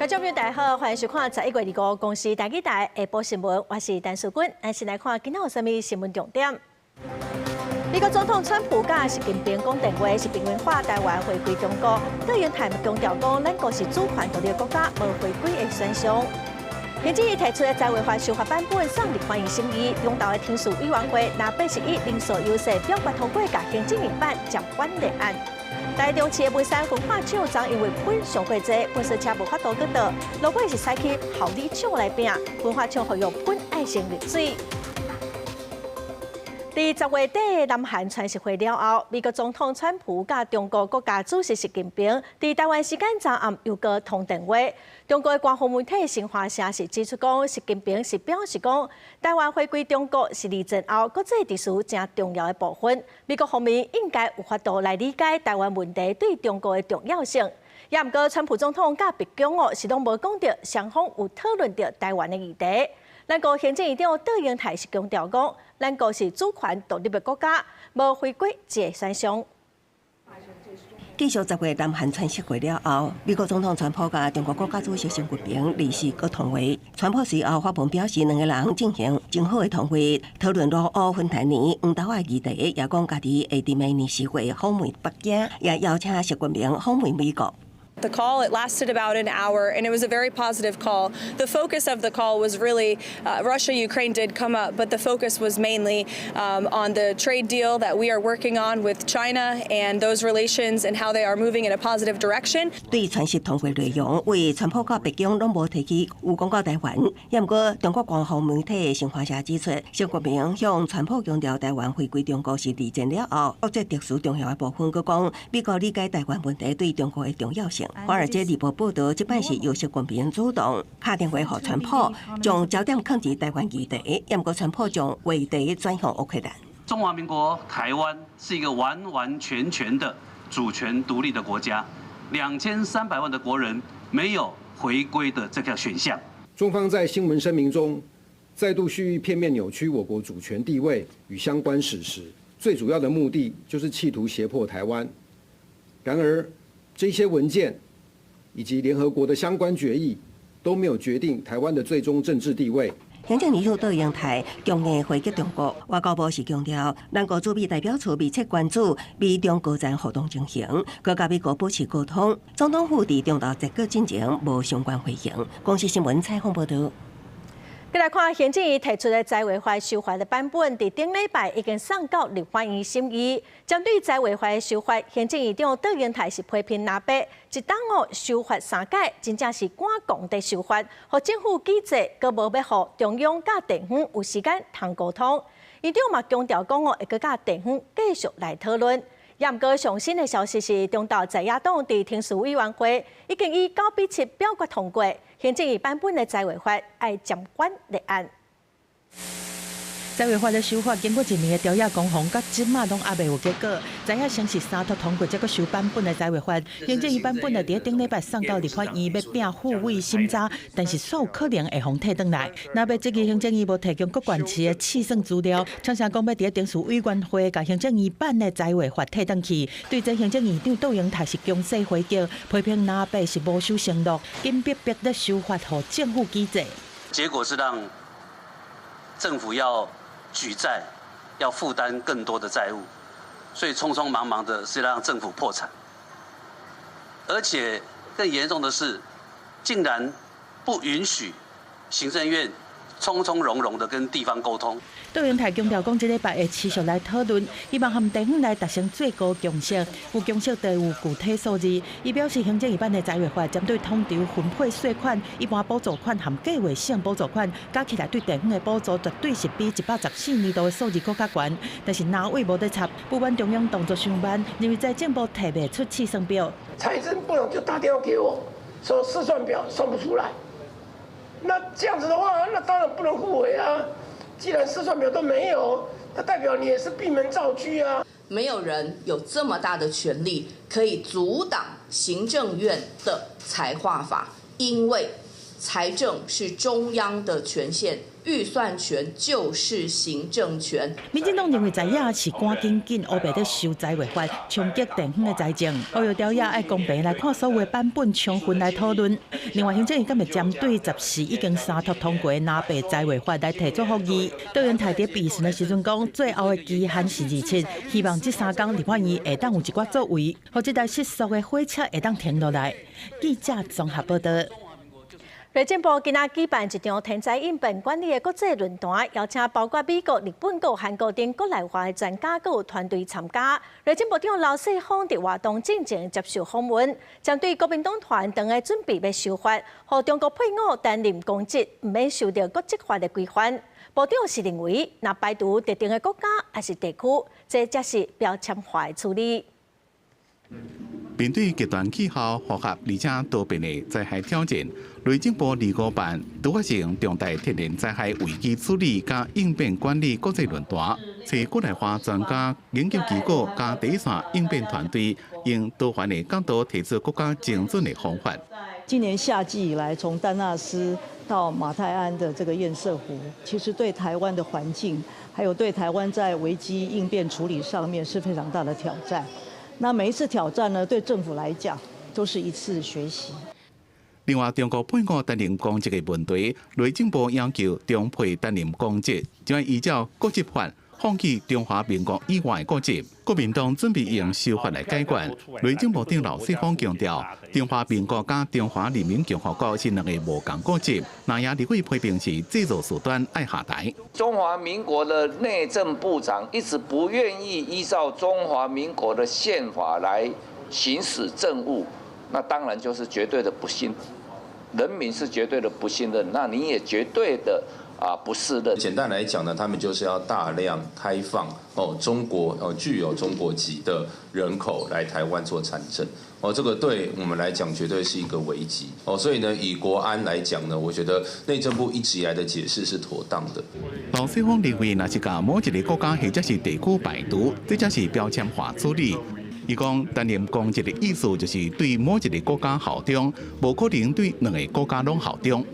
觀眾朋友大家好，歡迎收看11月25公視台語台下晡新聞，我是陳淑君。咱先來看今仔有啥物新聞重點。美國總統川普佮習近平講電話，是平民化台灣回歸中國。卓榮泰強調講，咱國是主權獨立國家，無回歸的選項。行政院提出的在位法修法版本送立法院審議，中晝的程序委員會拿81人數優勢表決通過，共行政院版暫緩立案。台中市的文山焚化廠昨因為噴傷過濟，垃圾車無法度閣倒，落尾是駛去後里廠來拼，焚化廠予用噴愛先濾水。佇10月底南韓川習會了後，美國總統川普佮中國國家主席習近平佇台灣時間昨暗又閣通電話。中國的官方媒體新華社是指出講，習近平是表示講，台灣回歸中國是二戰後國際秩序誠重要的部分。美國方面應該有法度來理解台灣問題對中國的重要性。也毋過，川普總統佮白宮哦是攏無講著雙方有討論著台灣的議題。咱國行政院長卓榮泰是強調講，咱國是主權獨立的國家，無回歸這個選項。繼續10月南韓川習會了後，美國總統川普佮中國國家主席習近平24閣通話。川普隨後發文表示，兩個人進行真好的通話，討論盧烏芬太尼黃豆仔議題，也講家己會佇明年4月訪問北京，也邀請習近平訪問美國。 The call, it lasted about an hour, and it was a very positive call. The focus of the call was really Russia, Ukraine did come up, but the focus was mainly on the trade deal that we are working on with China and those relations and how they are moving in a positive direction. 對川習通話內容，為川普佮白宮攏無提起有講到台灣，也毋過中國官方媒體新華社指出，習近平向川普強調台灣回歸中國是二戰了後國際秩序重要的部分，閣講美國理解台灣問題對中國的重要性。華爾街日報報導，這擺是由習近平主動敲電話予川普，將焦點放佇台灣議題，也毋過川普將話題轉向烏克蘭。中華民國台灣是一個完完全全的主權獨立的國家，2300萬的國人沒有回歸的這個選項。中方在新聞聲明中再度蓄意片面扭曲我國主權地位與相關史實，最主要的目的就是企圖脅迫台灣。然而，這些文件以及聯合國的相關決議都沒有決定台灣的最終政治地位。行政院長卓榮泰強硬回擊中國，外交部是強調，咱國駐美代表處密切關注美中高層互動情形，閣佮美國保持溝通。總統府佇中晝截稿進前無相關回應。公視新聞採訪報導。閣來看行政院提出的在位法修法的版本，佇頂禮拜已經送到立法院審議。針對在位法的修法，行政院長卓榮泰是批評藍白一冬哦修法三擺，真正是趕工佇修法，予政府機制閣無欲予中央佮地方有時間通溝通。院長嘛強調講哦，會閣佮地方繼續來討論。也毋過上新的消息是，中晝在野黨佇程序委員會已經以9比7表決通過行政院版本的在位法，愛暫緩立案。在位法的修法經過一年的朝野攻防，到這馬攏猶未有結果。在野先是三讀通過這個修版本的在位法，行政院版本的佇頂禮拜送到立法院欲摒付委審查，但是煞有可能會予退轉來。若欲質疑行政院無提供各縣市的試算資料，廠商講欲佇程序委員會共行政院版的在位法退轉去。對這行政院長卓榮泰是強勢回擊，批評藍白是無守承諾，緊逼逼咧修法予政府機制。結果是讓政府要舉債，要負擔更多的債務，所以匆匆忙忙的是讓政府破產，而且更嚴重的是，竟然不允許行政院從從容容的跟地方溝通。卓榮泰強調講，這禮拜會持續來討論，希望和地方來達成最高共識。有共識就有具體數字。伊表示，行政院版的在位法針對統籌分配稅款、一般補助款和計劃性補助款，加起來對地方的補助絕對是比114年度的數字閣較懸。但是藍委無咧插，不滿中央動作傷慢，認為財政部提袂出試算表。財政部長就打電話給我，說試算表算不出來。那這樣子的話，那當然不能付委啊。既然試算表都沒有，那代表你也是閉門造車啊。沒有人有這麼大的權力可以阻擋行政院的財劃法，因為財政是中央的權限，預算權就是行政權。民進黨認為在野是趕緊緊烏白咧修財衛法，衝擊地方的財政。呼籲朝野愛公平來看所有的版本，充分來討論。另外，行政院今日針對14已經三讀通過的藍白財衛法來提出覆議。卓榮泰佇備詢的時陣講，最後的期限是27，希望這3工立法院會當有一寡作為，予這台失速的火車會當停落來。記者綜合報道。內政部今仔舉辦一場天災應變管理的國際論壇，邀請包括美國、日本、閣韓國等國內外的專家閣有團隊參加。內政部長劉世鋒佇活動進前接受訪問，針對國民黨團當下準備欲修法，予中國配偶擔任公職，毋免受著國籍法的規範。部長是認為，若排除特定的國家抑是地區，這才是標籤化的處理。面對極端氣候複雜而且多變的災害挑戰，內政部25辦拄發生重大天然災害危機處理佮應變管理國際論壇，請國內外專家、研究機構佮第一線應變團隊，用多元的角度提出閣較精準的方法。今年夏季以來，從丹納斯到馬太鞍的這個堰塞湖，其實對台灣的環境，還有對台灣在危機應變處理上面是非常大的挑戰。那每一次挑戰呢，對政府來講都是一次學習。另外，中國配偶擔任公職的問題，內政部要求中配擔任公職，就按依照國籍法放棄中華民國以外的國籍。國民黨準備用修法來解決。內政部長劉世鋒強調，中華民國佮中華人民共和國是兩个無仝國籍，那也立委批評是製造事端愛下台。中華民國的內政部長一直不願意依照中華民國的憲法來行使政務，那當然就是絕對的不信，人民是絕對的不信任，那你也絕對的不適任。簡單來講呢，他們就是要大量開放哦，中國哦具有中國籍的人口來台灣做參政哦，這個對我們來講絕對是一個危機哦，所以呢，以國安來講呢，我覺得內政部一直以來的解釋是妥當的。劉世鋒認為，若是共某一个國家或者是地區排除，這才是標籤化處理。伊講擔任公職的意思就是對某一个國家效忠，無可能對兩个國家攏效忠。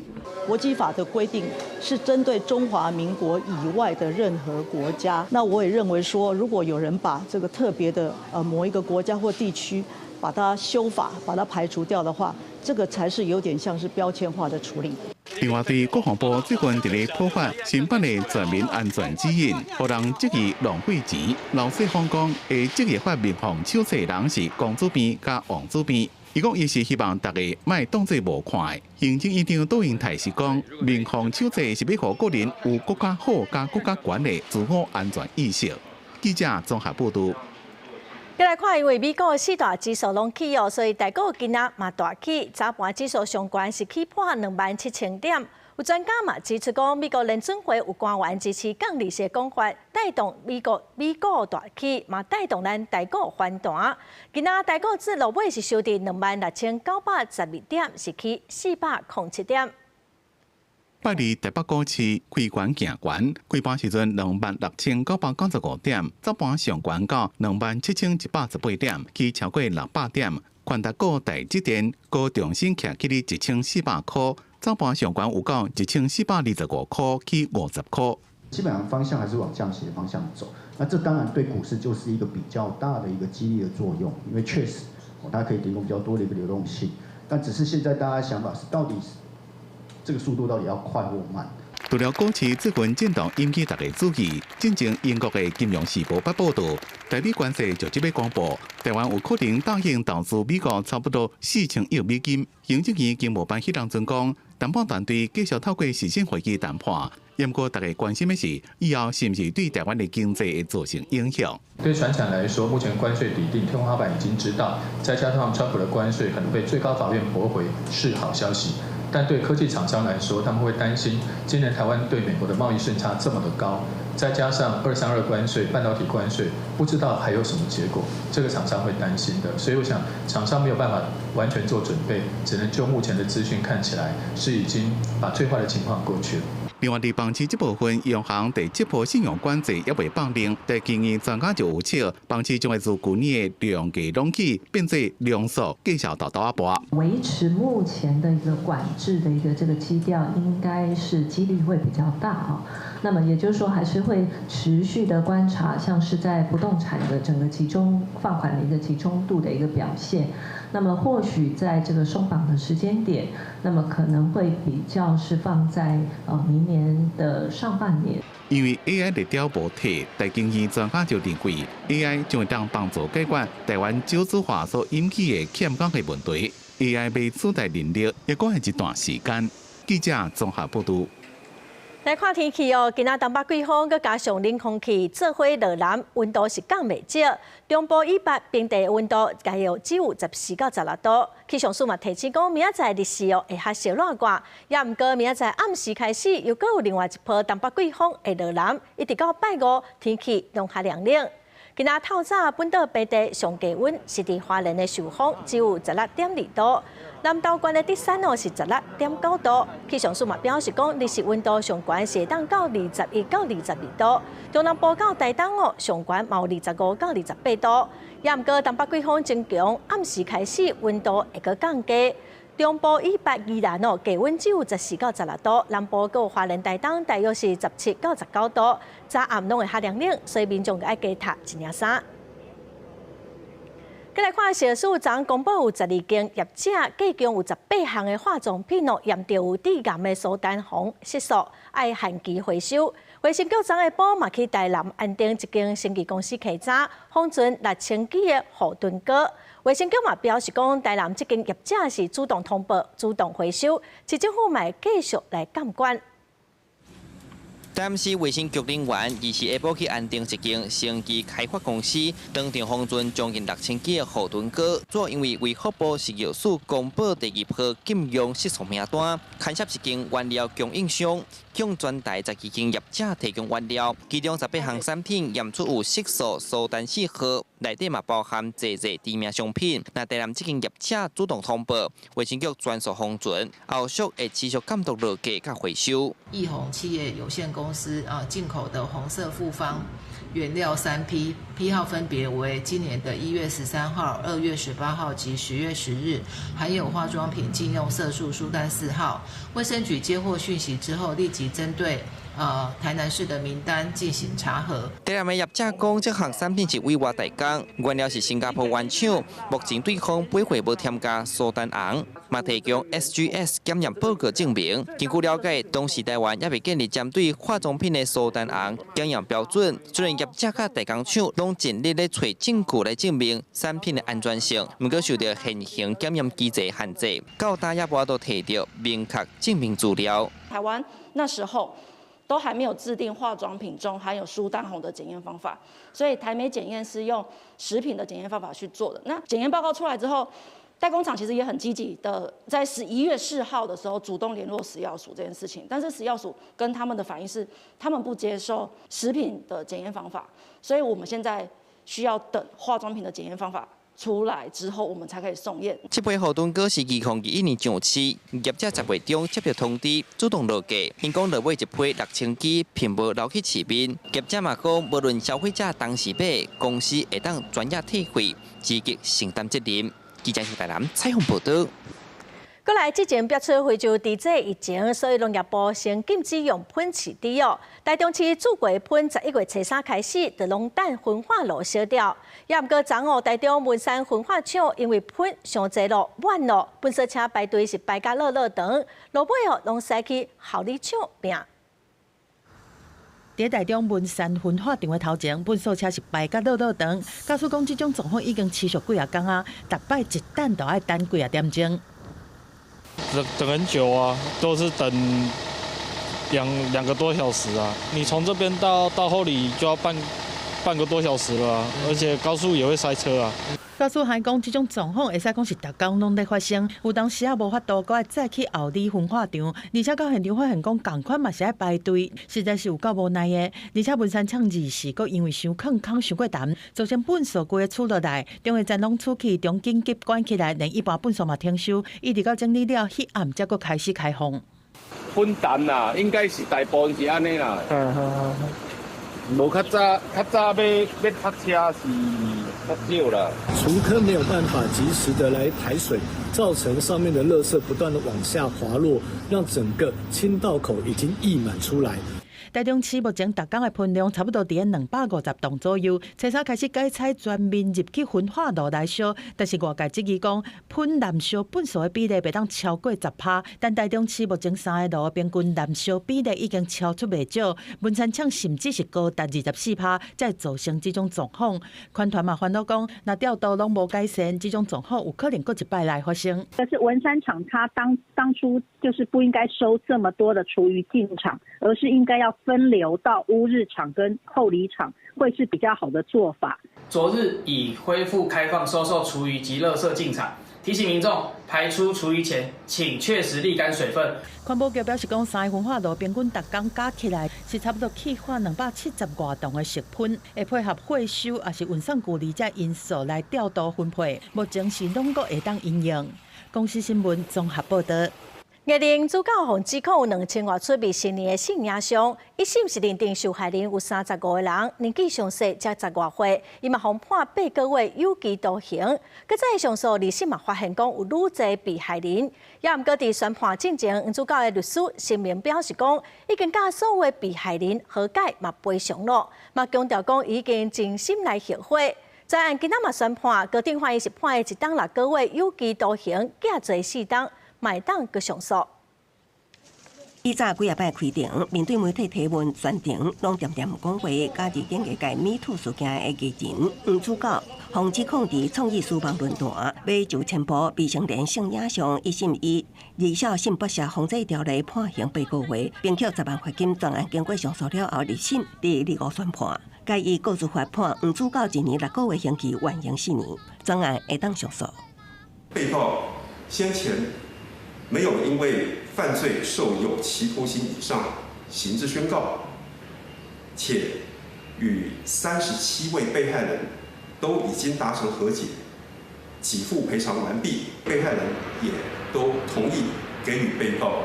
國籍法的規定是針對中華民國以外的任何國家。那我也認為說，如果有人把這個特別的某一個國家或地區把它修法，把它排除掉的話，這個才是有點像是標籤化的處理。另外，對國防部最近佇咧普發新版的全民安全指引，予人質疑浪費錢。劉世鋒講，會質疑發民防手冊的人是公主病佮王子病。伊講，伊是希望大家莫當做無看。行政院長卓榮泰是講，民防手冊是欲予國人有閣較好佮閣較懸的自我安全意識。記者綜合報導。再來看，因為美國四大指數攏起哦，所以台股今仔嘛大起，早盤指數上懸是起破27,000點。有專家嘛指出講，美國聯準會有官員支持降利息的講法，帶動美國美股大起，嘛帶動咱台股反彈。今仔台股至落尾是收佇26,912點，是起407點。拜二台北股市開懸行懸，開盤時陣26,995點，早盤上懸到27,118點，起超過600點。權值股台積電閣重新徛起咧1400箍，早盤上懸有到1425箍，起50箍。基本上方向還是往降息的方向走，那這當然對股市就是一個比較大的一個激勵的作用，因為確實它可以提供比較多的一個流動性，但只是現在大家想法是到底是這個速度到底要快或慢？除了股市最近震盪引起大家注意，進前英國的金融時報發報導，台美關稅就這欲公布，台灣有可能答應投資美國差不多4000億美金。行政院經貿辦彼當陣講，談判團隊繼續透過視訊會議談判。不過，大家關心的是，以後是毋是對台灣的經濟會造成影響？對傳產來說，目前關稅底定，天花板已經知道，再加上川普的關稅可能被最高法院駁回，是好消息。但對科技廠商來說，他們會擔心，今年台灣對美國的貿易順差這麼的高，再加上232關稅、半導體關稅，不知道還有什麼結果，這個廠商會擔心的。所以我想，廠商沒有辦法完全做準備，只能就目前的資訊看起來，是已經把最壞的情況過去了。另外，佇房市這部分，央行第七波信用管制猶未放令，但經濟專家就預測，房市將會自舊年的量價攏起變做量縮，繼續沓沓仔跋。維持目前的一個管制的一個這個基調，應該是幾率會比較大啊。那麼也就是說，還是會持續的觀察，像是在不動產的整個集中放款的一個集中度的一個表現。那麼或許在這個鬆綁的時間點，那麼可能會比較是放在明年的上半年。因為 AI 熱潮無退，台經院專家就認為 AI 將會當幫助解決台灣少子化所引起的欠工的問題。AI 欲取代人力，猶閣愛一段時間。記者綜合報導。來看天氣哦，今仔東北季風閣加上冷空氣，做伙落南，溫度是降袂少。中部以北平地溫度大約只有14到16度。氣象署嘛提醒講，明仔載日時哦會較燒熱掛，也毋過明仔載暗時開始，又閣有另外一波東北季風會落南，一直到拜五天氣攏較涼冷。今仔透早本島平地上低溫是佇花蓮的壽豐，只有16.2度；南投縣的竹山哦是16.9度。氣象署嘛表示講，日時溫度上懸是會當到21到22度，中南部到台東哦上懸嘛有25到28度。也毋過東北季風增強，暗時開始溫度會閣降低。中部以北宜蘭哦，低溫只有14到16度；南部閣有花蓮、台東，大約是17到19度。早暗攏會較涼冷，所以民眾愛加疊一領衫。閣來看，食藥署昨公布有12間業者，計共有18項的化妝品哦，驗著有致癌的蘇丹紅色素，愛限期回收。衛生局昨下晡嘛去台南安定一間生技公司稽查，封存6000支的護唇膏。衛生局嘛表示講，台南這間業者是主動通報、主動回收，市政府嘛會繼續來監管。台南市衛生局人員24下晡去安定一間生技開發公司，當場封存將近6000支的護唇膏，主要因為衛福部食藥署公布第二波禁用色素名單，牽涉一間原料供應商，向全台12間業者提供原料，其中18項產品驗出有色素蘇丹4號，內底嘛包含濟濟知名商品。那台南這間業者主動通報，衛生局全數封存，後續會持續監督落架佮回收。益宏企業有限公司啊，進口的紅色複方原料3批，批號分別為今年的1月13號、2月18號及10月10日，含有化妝品禁用色素蘇丹4號。衛生局接獲訊息之後，立即針對台南市的名單進行查核。台南的業者講，這項產品是委外代工，原料是新加坡原廠，目前對方備貨無添加蘇丹紅，嘛提供 SGS 檢驗報告證明。根據了解，當時台灣猶未建立針對化妝品的蘇丹紅檢驗標準，雖然業者佮代工廠攏盡力咧揣證據來證明產品的安全性，毋過受著現行檢驗機制限制，到今也無法度提著明確證明資料。台灣那時候都還沒有制定化妝品中含有蘇丹紅的檢驗方法，所以台美檢驗是用食品的檢驗方法去做的。那檢驗報告出來之後，代工廠其實也很積極的，在11月4號的時候主動聯絡食藥署這件事情，但是食藥署跟他們的反應是，他們不接受食品的檢驗方法，所以我們現在需要等化妝品的檢驗方法出來之後，我們才可以送驗。這批護盾膏是2021年上市，業者10月中接到通知，主動落架。𪜶講落買一批6000支，並無流去市面。業者嘛講，無論消費者當時買，公司會當專業退費，積極承擔責任。記者台南採訪報導。過來之前爆出非洲豬瘟疫情，所以農業部先禁止用噴飼豬哦。台中市注過噴11月初3開始，就攏等焚化爐燒掉。也毋過昨哦，台中文山焚化廠因為噴傷濟咯，滿咯，糞掃車排隊是排甲落落長，落尾哦，攏駛去后里廠拚。佇台中文山焚化廠的頭前，糞掃車是排甲落落長。駕駛講，這種狀況已經持續幾仔工啊，逐擺一等就愛等幾仔點鐘。等等很久啊，都是等兩個多小時啊。你從這邊到后里就要半個多小時了啊，而且高速也會塞車啊。駕駛還講，這種狀況會使講是逐工攏咧發生，有當時仔無法度，閣愛再去后里焚化廠，而且到現場發現講仝款嘛是愛排隊，實在是有夠無奈的。而且文山廠二時閣因為傷坑空傷過澹，造成糞掃規个厝落來，中下站攏出去，將緊急關起來，連一般糞掃嘛停收，一直到整理了，彼暗才閣開始開放。粉澹啦，應該是大部分是按呢啦。無較早，較早欲欲塞車是較少啦。廚坑沒有辦法及時的來排水，造成上面的垃圾不斷的往下滑落，讓整個傾倒口已經溢滿出來。台中市目前逐工的噴量差不多佇250棟左右，初三開始改採全面入去焚化爐來燒，但是外界質疑講噴燃燒糞埽的比例袂當超過10%，但台中市目前三個爐平均燃燒比例已經超出袂少，文山廠甚至是高達24%，才會造成這種狀況。環團嘛煩惱講，若調度攏無改善，這種狀況有可能閣一擺來發生。但是文山廠它當初就是不應該收這麼多的廚餘進場，而是應該要分流到烏日廠跟后里廠，會是比較好的做法。昨日已恢復開放收受廚餘及垃圾進場，提醒民眾排出廚餘前，請確實瀝乾水分。環保局表示講，三個焚化爐平均逐工加起來是差不多氣化270外噸的食糞，會配合回收抑是運送距離這因素來調度分配。目前是攏閣會當營運。公視新聞綜合報導。藝人主教予指控有2000外出未成年的性影像，一審是認定受害人有35個人，年紀上細才十外歲，伊嘛予判8個月有期徒刑。閣再上訴，二審嘛發現講有愈濟被害人，也毋過佇宣判進前，黃主教的律師聲明表示講，已經佮所有被害人和解嘛賠償咯，嘛強調講已經真心來後悔。在案今仔嘛宣判，高等法院是判伊1冬6個月有期徒刑，減罪4冬。會當閣上訴。伊早幾仔擺開庭，面對媒體提問，全程攏恬恬講話，加佇頂個屆 Me Too 事件的藝人黃子佼，予指控佇創意書房論壇欲就傳播未成年性影像，一審以兒少性剝削防制條例判刑8個月，並扣10萬罰金。全案經過上訴了後，二審佇25宣判，改依告訴法判黃子佼1年6個月刑期，緩刑4年，全案會當上訴。被告先前沒有因為犯罪受有期徒刑以上刑之宣告，且與37位被害人都已經達成和解，給付賠償完畢，被害人也都同意給予被告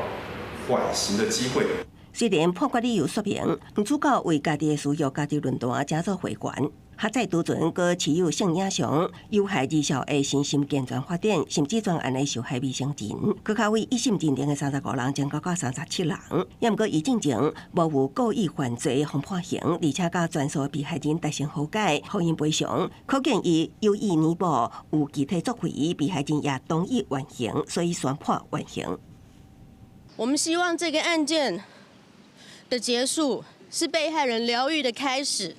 緩刑的機會。雖然判決理由說明，黃子佼為家己的私欲、家己論壇成做會員，較早拄陣閣持有性影像，有害兒少的身心健全發展，甚至全案的受害未成人，閣較為一審認定的35人增加到37人。也毋過伊進前無有故意犯罪予判刑，而且佮全數被害人達成和解，予𪜶賠償，可見伊有意彌補，有具體作為，被害人也同意緩刑，所以宣判緩刑。我們希望這個案件的結束是被害人療癒的開始，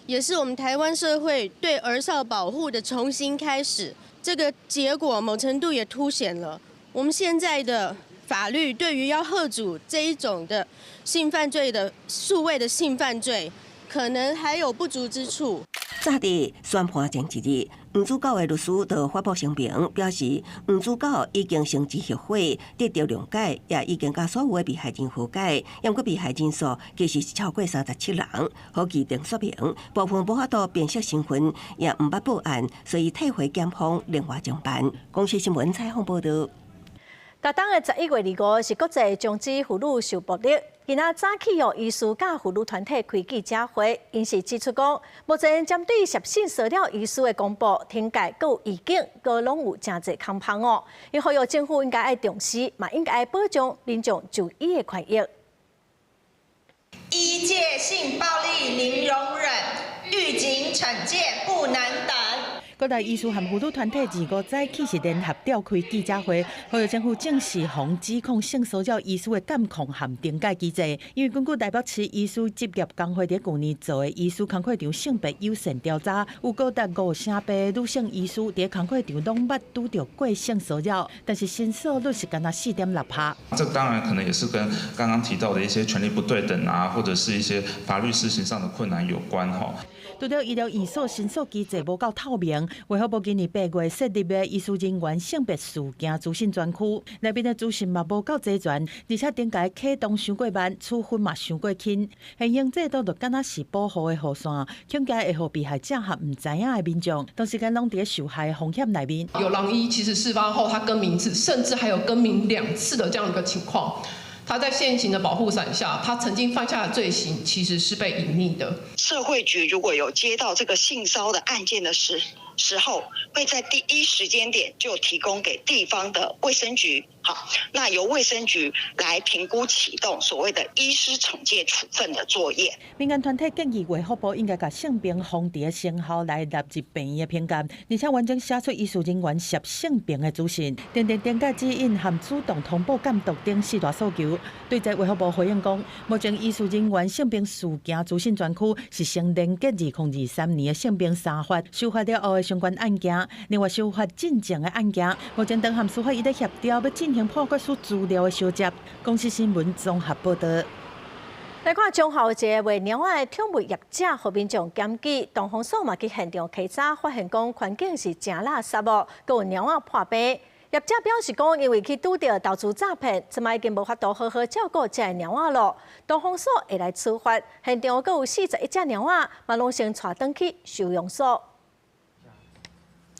也是我們台灣社會對兒少保護的重新開始。這個結果某程度也凸顯了我們現在的法律對於要遏阻這一種的性犯罪的數位的性犯罪，可能還有不足之處。早佇宣判前一日，黃子佼的律師就發布聲明，表示黃子佼已經誠摯後悔，得到諒解，也已經佮所有的被害人和解。毋過被害人數其實是超過37人，好規定說明部分無法度辨識身份，也毋捌報案，所以退回檢方另外偵辦。公視新聞採訪報導。逐冬的11月25是國際終止婦女受暴日。今仔早起哦，醫師佮婦女團體開記者會，𪜶是指出講，目前針對涉性騷擾醫師的公布，懲戒閣有預警，閣攏有誠濟空縫哦。𪜶呼籲政府應該愛重視，嘛應該愛保障民眾就醫的權益。醫界性暴力零容忍，預警懲戒不能等。各大醫師和婦女團體25早起是聯合召開記者會，呼籲政府正視予指控性騷擾醫師的監控和懲戒機制。因為根據台北市醫師執業工會佇舊年做的醫師工課場性別友善調查，有高達58%的女性醫師佇工課場攏捌拄著過性騷擾，但是申訴率是干焦4.6%。這當然可能也是跟剛剛提到的一些權力不對等啊，或者是一些法律施行上的困難有關吼。除了醫療院所申訴機制無夠透明，衛福部今年8月設立的醫師人員性別事件資訊專區，內面的資訊嘛無夠齊全，而且懲戒啟動傷過慢，處分嘛傷過輕，現行制度就敢若是保護的雨傘，恐驚會予被害者和毋知影的民眾，同時間攏佇受害風險內面。有狼醫其實事發後，他更名字，甚至還有更名2次的這樣一個情況。他在現行的保護傘下，他曾經犯下的罪行其實是被隱匿的。社會局如果有接到這個性騷的案件的時候，會在第一時間點就提供給地方的衛生局，好，那由衛生局來評估啟動所謂的醫師懲戒處分的作業。民間團體建議衛福部應該共性病防治的成效來納入病院的評鑑，而且完整寫出醫事人員涉性病的資訊，訂定懲戒指引和主動通報監督等四大訴求。對這衛福部回應講，目前醫事人員性病事件資訊專區是先連結2023年的性病三法修法了後的相關案件，另外修法進前的案件，目前當和司法院咧協調，欲進行判決書資料的收集。公視新聞綜合報導。來看彰化一個賣貓仔的寵物業者，予民眾檢舉，動防所嘛去現場稽查，發現講環境是誠垃圾哦，閣有貓仔破病。業者表示講，因為去拄著投資詐騙，這擺已經無法度好好照顧這个貓仔囉。動防所會來處罰，現場閣有41隻貓仔，嘛攏先帶轉去收容所。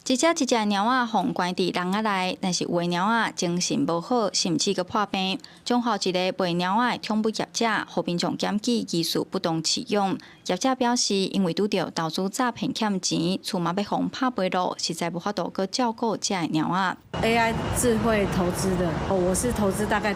一隻一隻貓仔予關佇籠仔內，但是有的貓仔精神無好，甚至閣破病。彰化一個賣貓仔的寵物業者，予民眾檢舉疑似不當飼養。業者表示，因為拄著投資詐騙欠錢，厝嘛欲予拍賣囉，實在無法度閣照顧這个貓仔。 AI 智慧投資的，我是投資大概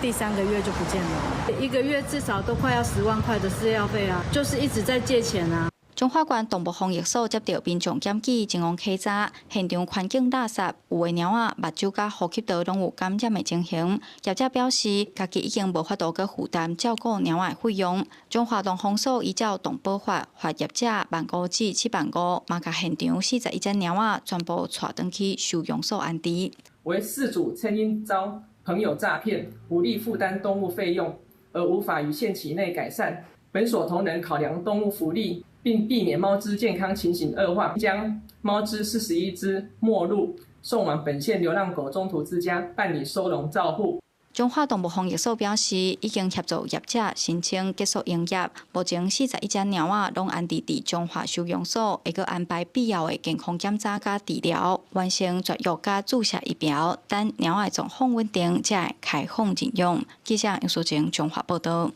第三個月就不見了，一個月至少都快要10萬塊的飼料費啊，就是一直在借錢啊。彰化縣動物防疫所接著民眾檢舉，前往稽查，現場環境垃圾，有的貓仔目睭佮呼吸道攏有感染的情形。業者表示，家己已經無法度閣負擔照顧貓仔的費用。彰化動防所依照動保法，罰業者15,000至75,000，嘛共現場41隻貓仔全部帶轉去收容所安置。惟飼主稱因遭朋友詐騙，無力負擔動物費用，而無法於限期內改善。本所同仁考量動物福利，並避免貓隻健康情形惡化，將貓隻41隻沒入送往本縣流浪狗中途之家辦理收容照護。彰化動物防疫所表示，已經協助業者申請結束營業，目前41隻貓仔攏安置佇彰化收容所，會閣安排必要的健康檢查佮治療，完成絕育佮注射疫苗，等貓仔狀況穩定，才會開放認養。記者楊淑靜彰化報導。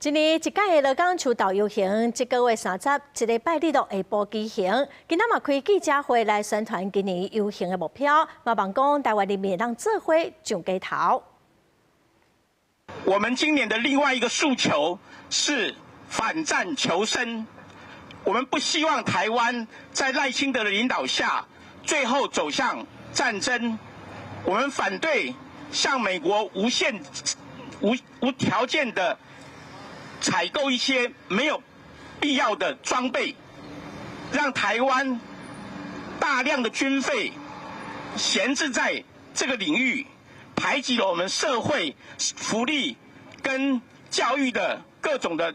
一年一屆的鹿港秋鬥遊行，這個月31禮拜日下晡舉行。今仔嘛開記者會來宣傳今年遊行的目標，嘛望講臺灣人民通做伙上街頭。我們今年的另外一個訴求是反戰求生。我們不希望台灣在賴清德的領導下，最後走向戰爭。我們反對向美國無限、無無條件的採購一些沒有必要的裝備，讓台灣大量的軍費閒置在這個領域，排擠了我們社會福利跟教育的各種的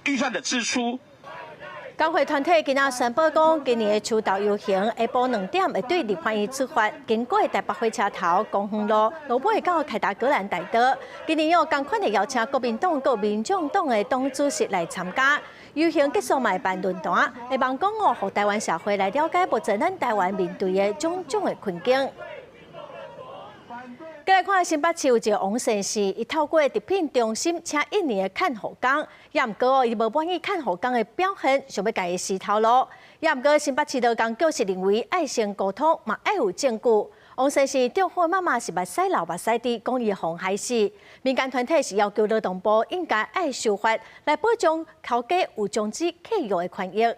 預算的支出。工會團體今仔宣布講，今年的秋鬥遊行下晡2點會對立法院出發，經過台北火車頭、公園路，路尾到凱達格蘭大道。今年有仝款的邀請國民黨佮民眾黨的黨主席來參加。遊行結束嘛會辦論壇，希望講哦，予臺灣社會來了解目前咱臺灣面對的種種的困境。過來看新北市有一个王先生，伊透過特聘中心請一年的看護工，也毋過哦，伊無滿意看護工的表現，想欲共伊辭頭路。也毋過新北市勞工局是認為愛先溝通，嘛愛有證據。王先生中風的媽媽是目屎流目屎滴，講伊予害死。民間團體是要求勞動部應該愛修法來保障頭家有終止契約的權益。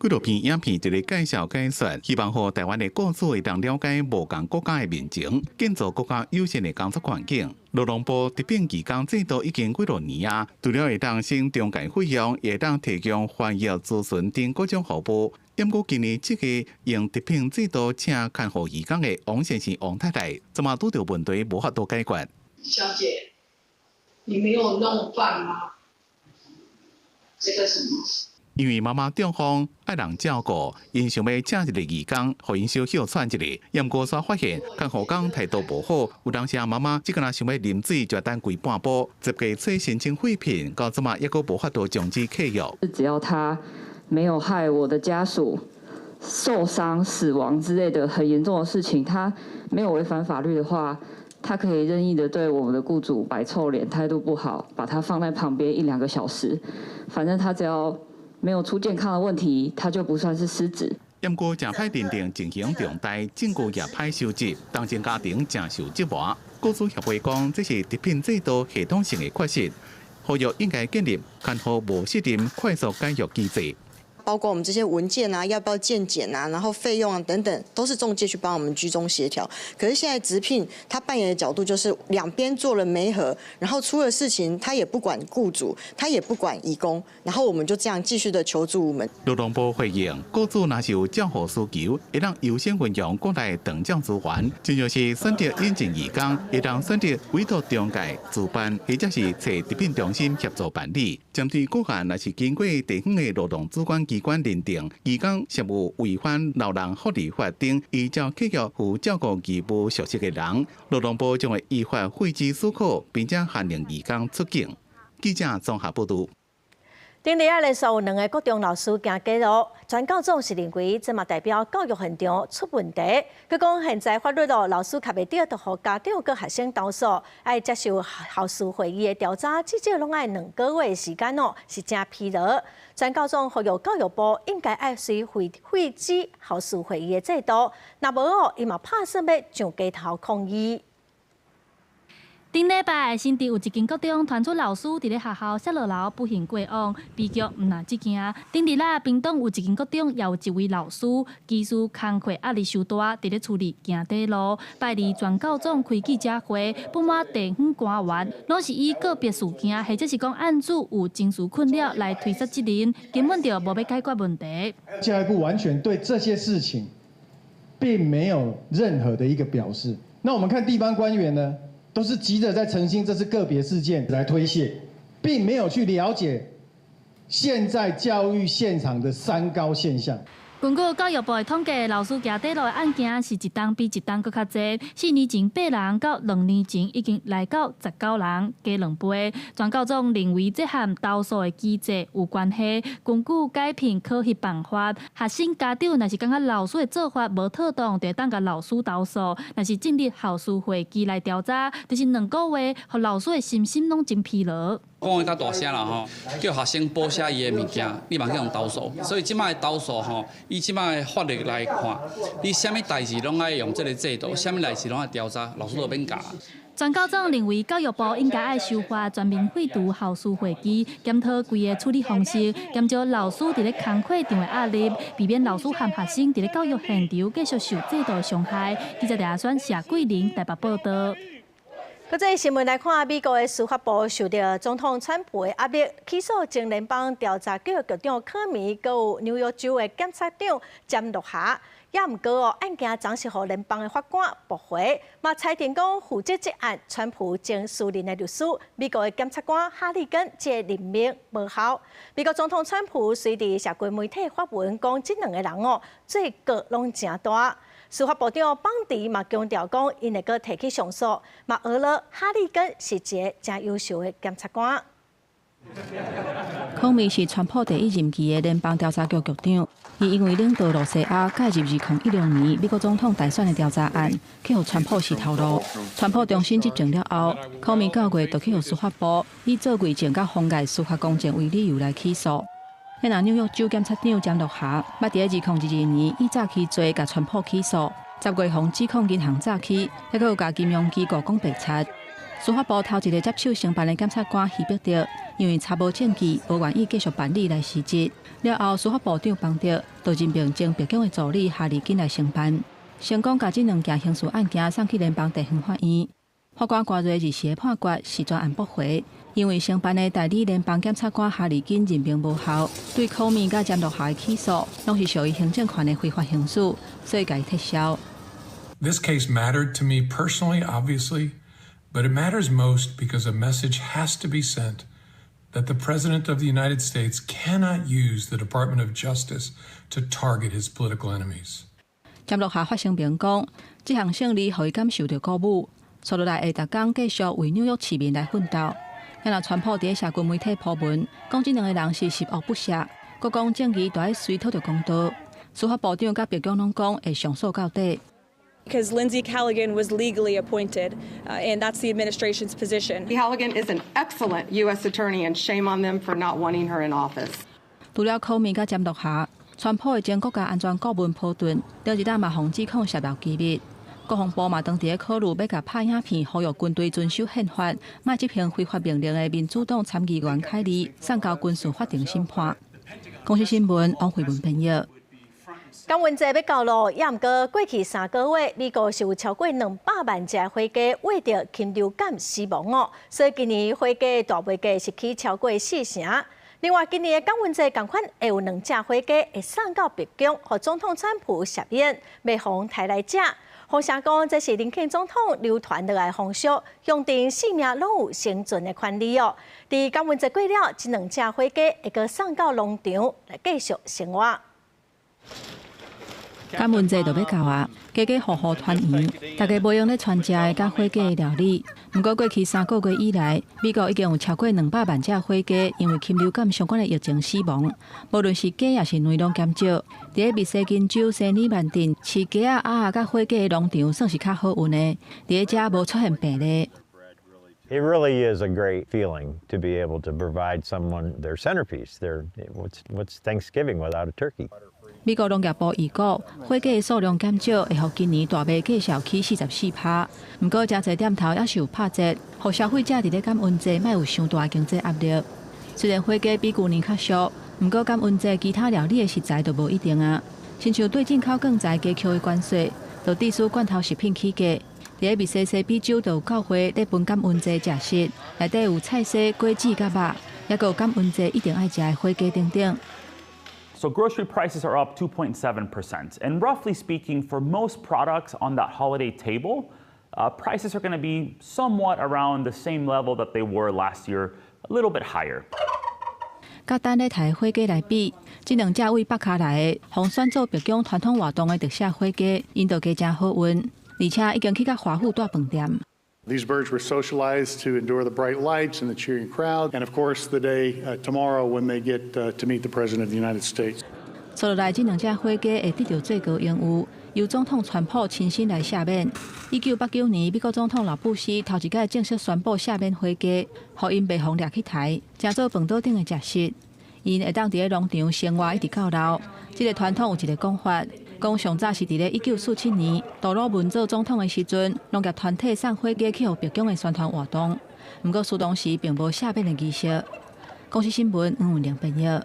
紀錄片影片佇咧介紹解說，希望予臺灣的雇主會當了解無仝國家的民情，建造閣較友善的工作環境。勞動部特聘義工制度已經幾落年啊，除了會當省中介費用，也會當提供翻譯、諮詢等各種服務。毋過今年這個用特聘制度請看護義工的王先生、王太太，這馬拄著問題無法度解決。小姐，你沒有弄飯嗎？這個什麼？因為媽媽中風愛人照顧，𪜶想欲請一个義工，予𪜶小歇喘一下。毋過煞發現看護工態度無好，有當時媽媽只敢若想欲啉水就等規半晡，十幾次申請廢聘，到這馬猶閣無法度終止契約。只要他沒有害我的家屬受傷、死亡之類的很嚴重的事情，他沒有違反法律的話，他可以任意的對我們的雇主擺臭臉，態度不好，把他放在旁邊一兩個小時，反正他只要沒有出健康的問題，他就不算是失職。毋過，誠歹認定情形重大，證據也歹收集，單親家庭誠受折磨。雇主協會講，這是直聘制度系統性的缺失，呼籲應該建立看護無適任快速解約機制。包括我們這些文件啊，要不要健檢啊，然後費用啊等等，都是中介去幫我們居中協調。可是現在直聘他扮演的角度就是兩邊做了媒合，然後出了事情他也不管雇主，他也不管移工，然後我們就這樣繼續的求助無門。勞動部回應，雇主若是有照護需求，會當優先運用國內長照資源，就像是選擇引進移工，會當選擇委託中介主辦，或者是揣直聘中心協助辦理。針對個案，若是經過地方的勞動主管機關認定，移工是有違反老人福利法等，依照契約負照顧義務屬實的人，勞動部將會依法廢止許可，並且限令移工出境。記者綜合報導。頂禮拜連續有兩个國中老師行街路，全教總是認為這嘛代表教育現場出問題。閣講現在法律咯，老師較袂著，就予家長佮學生投訴，愛接受校事會議的調查，至少攏愛2個月的時間哦，是誠疲勞。全教總呼籲教育部應該愛隨廢止校事會議的制度，若無哦，伊嘛拍算欲上街頭抗議。頂禮拜，新竹有一間國中傳出老師佇咧學校摔落樓不幸過往，悲劇毋但這件。頂日仔，屏東有一間國中也有一位老師，技術工課壓力傷大，佇咧處理行短路。拜二全教總開記者會，不滿地方官員攏是以個別事件或者是講案主有情緒困擾來推卸責任，根本就無欲解決問題。教育部完全對這些事情並沒有任何的一個表示。那我們看地方官員呢？都是急着在澄清這是個別事件來推卸，並沒有去了解現在教育現場的三高現象。根據教育部的統計，老師行短路的案件是一冬比一冬閣較濟。4年前8人，到2年前已經來到19人，加2倍。全教總認為這和投訴的機制有關係。根據解聘考核辦法，學生家長若是感覺老師的做法無妥當，就會當共老師投訴；若是進入校事會議來調查，就是2個月，予老師的身心攏真疲勞。講得較大聲啦吼，叫學生補寫伊的物件，你嘛去予投訴。所以這擺的投訴吼，以這擺的法律來看，你啥物代誌攏愛用這个制度，啥物代誌攏愛調查，老師都免教。全教總認為教育部應該愛修法全面廢除校事會議，檢討規个處理方式，減少老師佇咧工課場的壓力，避免老師和學生佇咧教育現場繼續受制度傷害。記者李阿選、謝桂玲台北報導。國際新聞來看，美國的司法部受到總統川普的壓力，起訴前聯邦調查局局長柯米，閣有紐約州的檢察長詹洛霞。也毋過哦，案件暫時予聯邦的法官駁回，嘛裁定講負責這案川普前私人的律師，美國的檢察官哈利根這个任命無效。美國總統川普隨佇社群媒體發文講，這兩个人哦，罪過攏誠大。司法部長邦迪嘛強調講，𪜶會閣提起上訴，嘛訛了哈利根是一个誠優秀的檢察官。柯米是川普第一任期的聯邦調查局局長，伊因為領導露西亞介入2016年美國總統大選的調查案，去予川普死頭路。川普重新執政了後，柯米9月就去予司法部以做偽證佮妨礙司法公正為理由來起訴。若紐約州檢察長詹洛霞，捌佇2022年以詐欺罪共川普起訴，10月予指控銀行詐欺，猶閣有共金融機構講白賊。司法部頭一个接手承辦的檢察官希伯特，因為查無證據，無願意繼續辦理來辭職。了後，司法部長邦德就任命前白宮的助理哈利金來承辦，成功共這兩件刑事案件送去聯邦地方法院。法官瓜瑞日時的判決是全案駁回，因為承辦的代理聯邦檢察官哈利金任命無效，對柯米佮詹洛霞的起訴，攏是屬於行政權的非法行使，所以共伊撤銷。 This case mattered to me personally, obviously, but it matters most because a message has to be sent that the President of the United States cannot use the Department of Justice to target his political enemies. 詹洛霞發聲明講，這項勝利予伊感受著鼓舞，紲落來會逐工繼續為紐約市民來奮鬥。若川普佇社群媒體鋪文，講這兩个人是十惡不赦，閣講正義都愛隨討著公道。司法部長佮白宮攏講會上訴到底。Because Lindsey Halligan was legally appointed, and that's the administration's position. Halligan is an excellent U.S. attorney, and shame on them for not wanting her in office. 除了柯米佮詹樂霞，川普的前國家安全顧問波頓，頂一冬嘛予指控洩露機密。國防部嘛當佇咧考慮欲共拍影片，呼籲軍隊遵守憲法，莫執行非法命令的民主黨參議員凱利送交軍事法庭審判。公視新聞王慧文編譯。感恩節欲到囉，猶毋過過去3個月，美國是有超過200萬隻火雞穢著禽流感死亡哦，所以今年火雞大賣價是起超過四成。另外，今年的感恩節仝款會有兩隻火雞會送到白宮，予總統川普赦免，袂予刣來食。風聲講，這是林肯總統流傳落來風俗，象徵性命攏有生存的權利哦。佇感恩節過了，這兩隻火雞會閣送到農場來繼續生活。感恩節就欲到啊，家家戶戶團圓，大家無閒咧傳食的佮火雞的料理。毋過過去3個月以來，美國已經有超過200萬隻火雞因為禽流感相關的疫情死亡。無論是雞抑是卵攏減少。佇咧密西根州西爾曼鎮飼雞仔、鴨仔佮火雞的農場算是較好運的，佇咧遮無出現病例。 It really is a great feeling to be able to provide someone their centerpiece. Their what's Thanksgiving without a turkey? 美國農業部預估，火雞的數量減少會予今年大賣價數起44%。毋過，誠濟店頭猶是有拍折，予消費者佇咧感恩節莫有傷大的經濟壓力。雖然火雞比舊年較俗，毋過感恩節其他料理的食材就無一定啊。親像對進口鋼材加扣的關稅，就致使罐頭食品起價。佇咧密西西比州就有教會咧分感恩節食食，內底有菜絲、果子佮肉，猶閣有感恩節一定愛食的火雞等等。 So grocery prices are up 2.7%. And roughly speaking, for most products on that holiday table, prices are going to be somewhat around the same level that they were last year, a little bit higher. 佮等咧刣火雞來比，這兩隻對北跤來的，予選做白宮傳統活動的特赦火雞，𪜶就加誠好運，而且已經去佮華府蹛飯店。 These birds were socialized to endure the bright lights and the cheering crowd, and of course the day tomorrow when they get to meet the President of the United States. 接落來，這兩隻火雞會得著最高榮譽，由總統川普親身來赦免。1989年，美國總統老布希頭一擺正式宣布赦免火雞，予𪜶袂予掠去刣，成做飯桌頂的食食。𪜶會當佇咧農場生活一直到老。這个傳統有一个講法，講上早是佇咧1947年，杜魯門做總統的時陣，農業團體送火雞去予白宮的宣傳活動。毋過，當時並無赦免的儀式。公視新聞黃文玲編譯。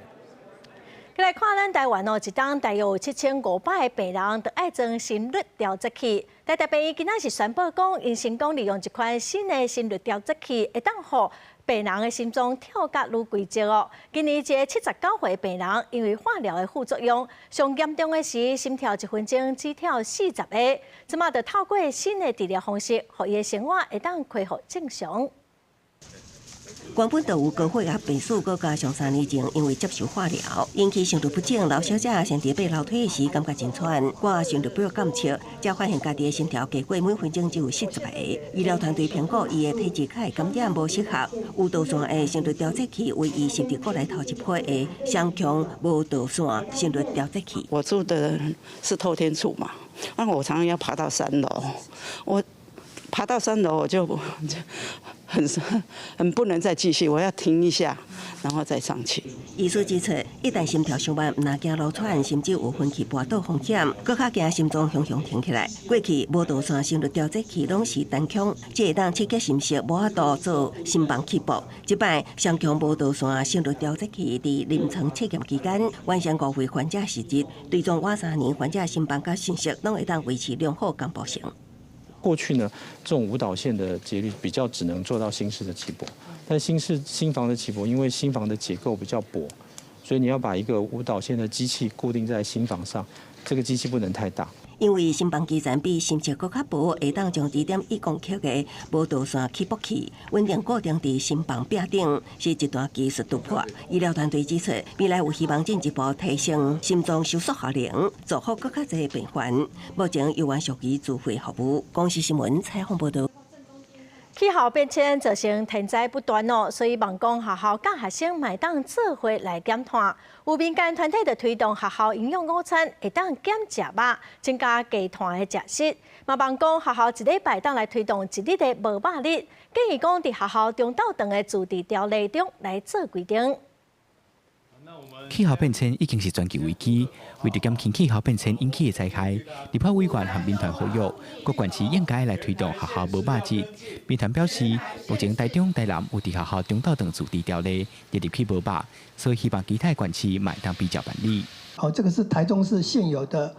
來看咱台灣哦，一冬大約有7500個病人著愛裝心率調節器。台大病院今仔是宣布講，𪜶成功利用一款新的心率調節器，會當予病人的心臟跳甲愈規則哦。今年一个79歲病人，因為化療的副作用，上嚴重的時心跳一分鐘只跳40下，這馬就透過新的治療方式，予伊的生活會當恢復正常。原本就有高血壓病史，閣加上3年前因為接受化療，引起心律不整。劉小姐先佇爬樓梯時感覺真喘，掛心率表監測，才發現家己的心跳低過每分鐘只有40下。醫療團隊評估伊的體質較會感染無適合，有導線的心率調節器為伊升級過來頭一批的雙強無導線心率調節器。我住的是透天厝嘛，那我常常要爬到三樓，我爬到三樓我就很不能再繼續，我要停一下，然後再上去。醫師指出，一旦心跳傷慢，毋但驚囉喘，甚至有昏去跋倒風險，閣較驚心臟雄雄停起來。過去無導線心率調節器攏是單腔，這會當刺激心室，無法度做心房起搏。這擺雙腔無導線心率調節器佇臨床測驗期間，完成五位患者實質，追蹤滿3年，患者心房佮心室攏會當維持良好同步性。過去呢，這種無導線的節律比較只能做到心室的起搏，但心室心房的起搏，因為心房的結構比較薄，所以你要把一個無導線的機器固定在心房上，這個機器不能太大。因為心房肌層比心室閣較薄，會當將2.1公克的無導線起搏器穩定固定佇心房壁頂，是一大技術突破。醫療團隊指出，未來有希望進一步提升心臟收縮效能，造福閣較濟病患。目前猶原屬於自費服務。公視新聞採訪報導。氣候變遷造成天災不斷哦，所以望講學校佮學生嘛會當做伙來減碳。有民間團體就推動學校營養午餐會當減食肉，增加低碳的食食。嘛望講學校一禮拜當來推動一日的無肉日，建議講佇學校中晝頓的自治條例中來做規定。氣候變遷已經是全球危機，為著減輕氣候變遷引起的災害，立法委員和民團呼籲，各縣市應該來推動學校無肉日。民團表示，目前台中、台南有佇學校中晝頓自治條例列入去無肉，所以希望其他縣市嘛會當比照辦理。好，這個是台中市現有的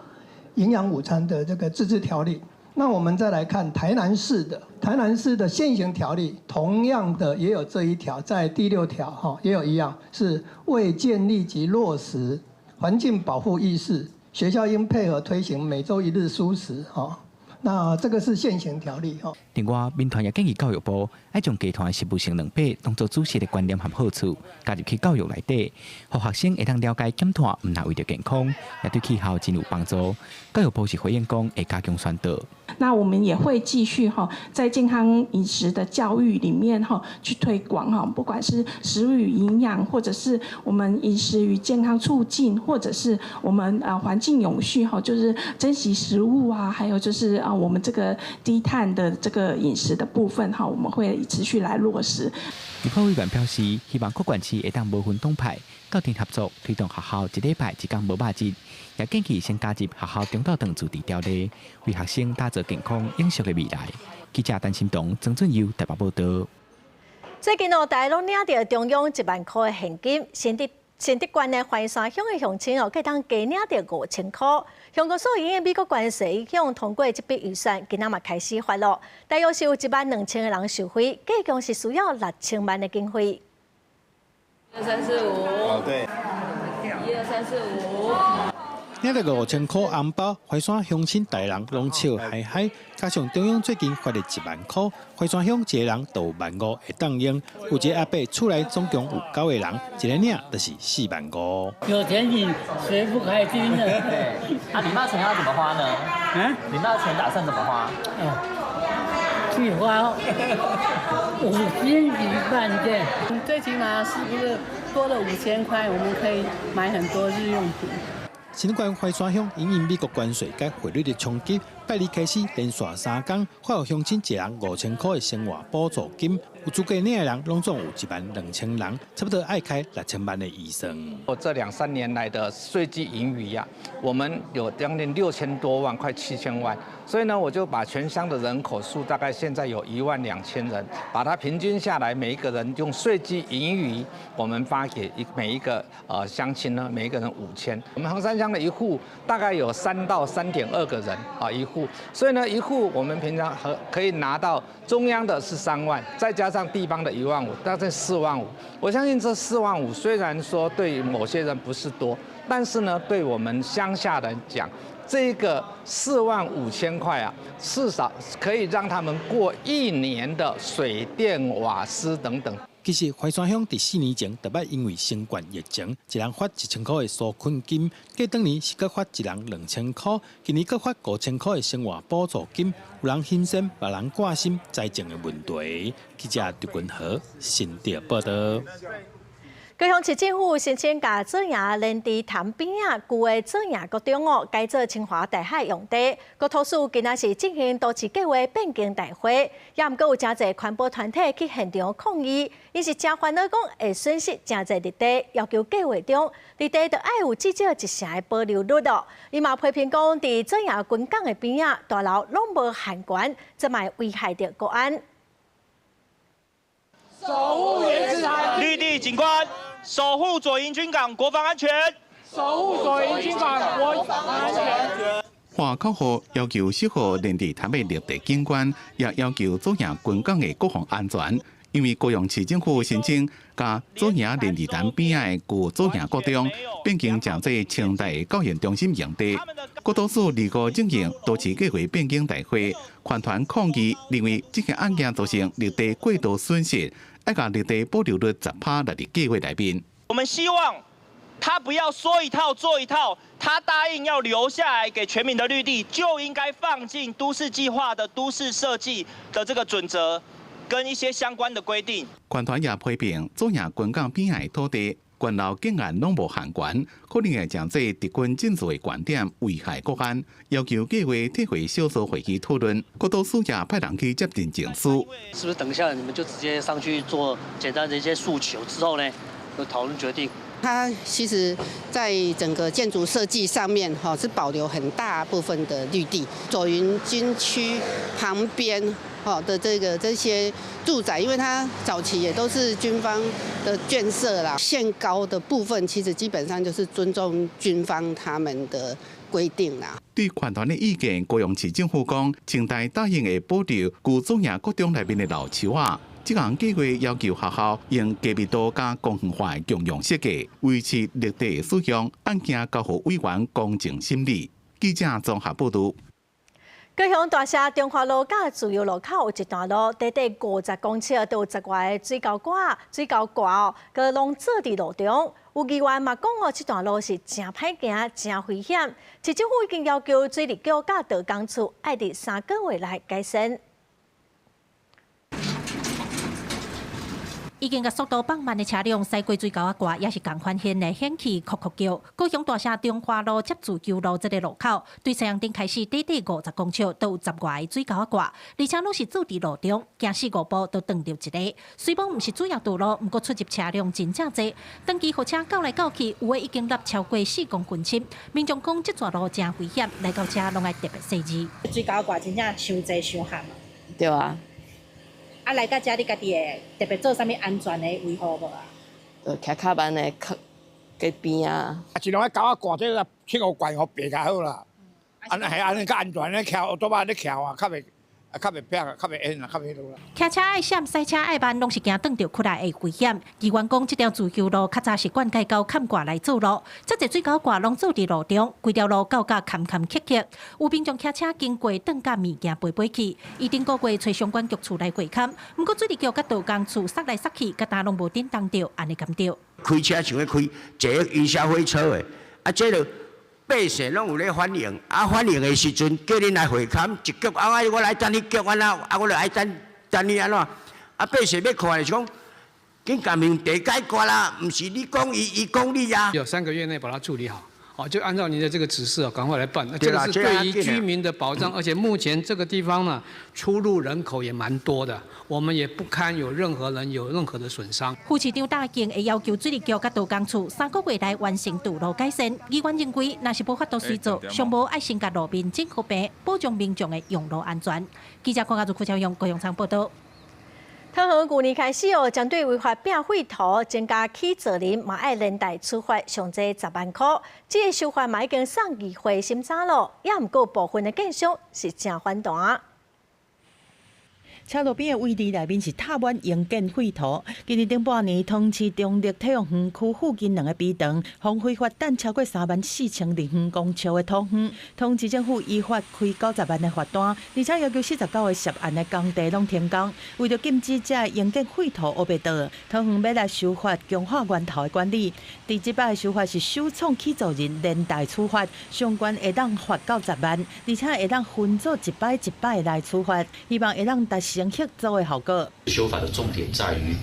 營養午餐的這個自治條例。那我們再來看台南市的，台南市的現行條例，同樣的也有這一條，在第六條哈也有一樣，是為建立及落實環境保護意識，學校應配合推行每週一日蔬食哈。那這個是現行條例哈。另外，民團也建議教育部愛將低碳食物性兩百當做主食的觀念和好處加入去教育內底，予學生會當了解減碳毋但為著健康，也對氣候真有幫助。教育部是回應講會加強宣導。那我們也會繼續哈，在健康飲食的教育裡面哈去推廣哈，不管是食物與營養，或者是我們飲食與健康促進，或者是我們啊環境永續哈，就是珍惜食物啊，還有就是啊我們這個低碳的這個飲食的部分哈，我們會持續來落實。立法委員表示，希望各縣市會當無分黨派，鬥陣合作，推動學校一禮拜一工無肉日，也建議先加入學校中晝頓自治條例，為學生打造健康永續的未來。記者陳新東、曾俊佑台北報導。最近哦，大家攏領著中央1萬箍的現金，新竹縣的環山鄉的鄉親哦，會當加領著5000箍。鄉公所因應美國關稅影響通過這筆預算，今仔嘛開始發囉，大約是有1萬2千個人受惠，計共是需要6000萬的經費。一二三四五。哦，對。一二三四五。領著5000箍紅包，淮山鄉親大人攏笑嗨嗨。加上中央最近發了1萬箍，淮山鄉一個人就有萬五會當用。有一個阿伯厝內總共有九個人，一个領就是4萬5。有錢領，誰不開心呢？啊，領到錢要怎麼花呢？嗯，領到錢打算怎麼花？去花五星級飯店，最起碼是不是多了5000塊，我們可以買很多日用品。新竹縣淮山鄉因應美國關稅佮匯率的衝擊，拜二開始連續3工發予鄉親一人5000箍的生活補助金，有資格領的人攏總有1萬2千人，差不多愛開6000萬的預算。我這兩三年來的稅計盈餘呀，我們有將近6000多萬，快7000萬，所以呢，我就把全鄉的人口數大概現在有1萬2千人，把它平均下來，每一個人用稅計盈餘，我們發給每一個鄉親呢，每一個人5000。我們橫山鄉的一戶大概有3到3.2個人啊一戶，所以呢一戶我們平常和可以拿到中央的是3萬，再加上地方的1萬5，大概4萬5。我相信這4萬5雖然說對某些人不是多，但是呢對我們鄉下人講，這個4萬5千塊啊，至少可以讓他們過一年的水電瓦斯等等。其實淮山鄉佇4年前特捌因為新冠疫情，一人發1000箍的紓困金，過轉年是閣發一人2000箍，今年閣發5000箍的生活補助金，有人欣羨，別人掛心財政的問題。記者劉君和新竹報導。高雄市政府申請共左營連池潭邊仔舊的左營國中哦，改做清華大學用地。國土署今仔是進行都市計畫變更大會，也毋過有誠濟環保團體去現場抗議，𪜶是誠煩惱講會損失誠濟綠地，要求計劃中綠地著愛有至少1成的保留率哦。伊嘛批評講，佇左營軍港的邊仔大樓攏無限懸，這嘛會危害著國安。守護蓮池潭綠地景觀。守護左營軍港國防安全，守護左營軍港國防安全。喊口號要求守護連池潭的綠地景觀，也要求左營軍港的國防安全。因為高雄市政府申請共左營連池潭邊仔的舊左營國中變更成做清大教研中心用地，國土署25進行都市計畫變更大會，環團抗議，認為這個案件造成綠地過度損失。愛共綠地保留率10%列入計劃內面。我們希望他不要說一套做一套，他答應要留下來給全民的綠地，就應該放進都市計劃的都市設計的這個準則，跟一些相關的規定。環團也批評左營軍港邊仔的土地，懸樓竟然攏無限懸，可能會成做敵軍進駐的懸點，危害國安，要求計劃退回小組會議討論。國土署也派人去接見證書。是不是等一下你們就直接上去做簡單的一些訴求之後呢，就討論決定？它其實在整個建築設計上面，哈是保留很大部分的綠地。左營軍區旁邊，哈的這個這些住宅，因為它早期也都是軍方的建設啦。限高的部分，其實基本上就是尊重軍方他們的規定啦。對環團的意見，高雄市政府講，清單答應會保留舊左營國中內面的老樹仔。這項計劃要求學校用低密度佮公園化的共用設計，維持綠地的使用，案件交予委員公正審理。記者綜合報導。高雄大社中華路佮自由路口有一段路，短短50公尺，都有10外个水喉管、水喉蓋哦，閣攏做佇路中。有議員嘛講哦，這段路是誠歹行、誠危險。市政府已經要求水利局佮道工處愛佇3個月內改善。已經共速度放慢的車輛駛過水喉仔蓋，也是仝款現的響起哭哭叫。高雄大社中華路接自由路這个路口，對西陽頂開始，短短50公尺都有10外个水喉仔蓋，而且攏是做佇路中，行四五步都撞著一个。雖罔毋是主要道路，毋過出入車輛真正濟，長期予車攪來攪去，有的已經落超過4公分深。民眾講這段路誠危險，來到遮攏愛特別細緻。水喉蓋真正傷濟傷譀。對啊。啊，來到遮你家己會特別做啥物安全的維護無啊？徛較慢的，靠街邊啊。啊，一兩個狗仔掛這個七五罐予白較好啦。按呢係按呢較安全咧，徛多擺咧徛啊，較袂。較袂撇，較袂煙啊，較袂落啦。騎車愛閃，賽車愛慢，攏是驚撞著窟來會危險。議員講，這條自由路較早是灌溉溝崁蓋來做路，這濟水喉蓋攏做佇路中，規條路攪甲坎坎坷坷。有民眾騎車經過，撞甲物件飛飛去。伊頂個月揣相關局處來會勘，毋過水利局佮道工處捒來捒去，佮焦攏無振動著，按呢敢對？開車像咧開坐雲霄飛車的，啊，這個。百姓攏有咧反映，啊反映的時陣叫恁來會勘，一局啊我來等彼局按怎，啊我就愛等等你按怎，啊百姓欲看就是講，緊共問題解決啦，毋是你講伊，伊講你啊。有3個月內把它處理好，好就按照您的這個指示啊，趕快來辦。這個是對於居民的保障，而且目前這個地方呢，出入人口也蠻多的，我們也不堪有任何人有任何的損傷。副市長答應會要求水利局佮道工處3個月內完成道路改善。議員認為，若是無法度隨做，上無愛先共路面整好平，保障民眾的用路安全。記者鄺家如、柯超勇、高雄場報導。桃園舊年開始哦，針對違法拚廢塗，增加起造人嘛愛連帶處罰上濟10萬箍。這個修法嘛已經送議會審查咯，也毋過部分的建商是誠反彈。車路邊的位置內面是貼滿營建廢塗。今年頂半年，桃園市中壢體育園區附近兩个埤塘，予非法佔超過3萬4千立方公尺的土方。桃園市政府依法開90萬的罰單，而且要求49个涉案的工地攏停工。為著禁止這營建廢塗烏白倒，桃園欲來修法強化源頭的管理。佇這擺的修法是首創起造人連帶處罰，上懸會當罰到十萬，而且會當分做一擺一擺來處罰，希望會當達成協作的效果。修法的重點在於，